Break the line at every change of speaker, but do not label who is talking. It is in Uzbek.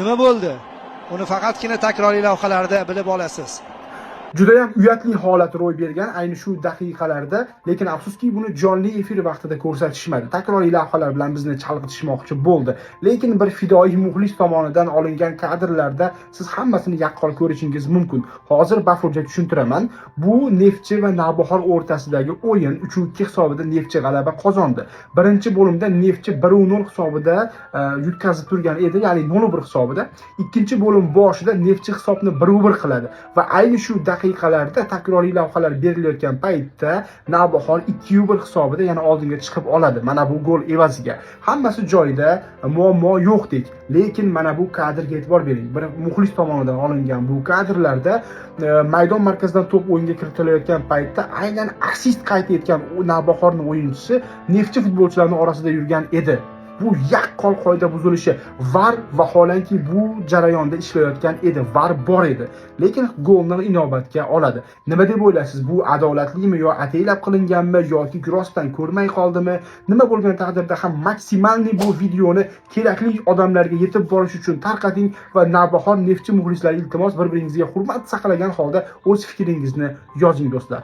Nima bo'ldi? Uni faqatgina takroriy lavhalarda bilib olasiz.
Judayam uyatli holat ro'y bergan ayni shu daqiqalarda, lekin afsuski, buni jonli efir vaqtida ko'rsatishmadi. Takroriy lavhalar bilan bizni chalg'itishmoqchi bo'ldi. Lekin bir fidoyi muxlis tomonidan olingan kadrlarda siz hammasini yaqqol ko'rishingiz mumkin. Hozir bafurja tushuntiraman. Bu Neftchi va Navbahor o'rtasidagi o'yin 3-2 hisobida Neftchi g'alaba qozondi. Birinchi bo'limda Neftchi 1-0 hisobida yutqazib turgan edi, ya'ni 0-1 hisobida. Ikkinchi bo'lim boshida Neftchi hisobni 1-1 qiladi va ayni shu daqiqalarda, takroriy lavhalar berilayotgan paytda Navbahor 2-1 hisobida yana oldinga chiqib oladi. Mana bu gol evaziga. Hammasi joyida, muammo yo'qdek. Lekin mana bu kadrga e'tibor bering. Bir muxlis tomonidan olingan bu kadrlarda maydon markazidan to'p o'yinga kiritilayotgan paytda aynan assist qayd etgan Navbahorning o'yinchisi Neftchi futbolchilarining orasida yurgan edi. Bu yaqqol qoida buzilishi. VAR vaholanki bu jarayonda ishlayotgan edi, VAR bor edi. Lekin golni inobatga oladi. Nima deb o'ylaysiz? Bu adolatlimi yo ataylab qilinganmi yoki rostdan ko'rmay qoldimi? Nima bo'lgan taqdirda ham максимальный bu videoni kerakli odamlarga yetib borish uchun tarqating va Navbahor, Neftchi muxlislari, iltimos, bir-biringizga hurmat saqlagan holda o'z fikringizni yozing, do'stlar.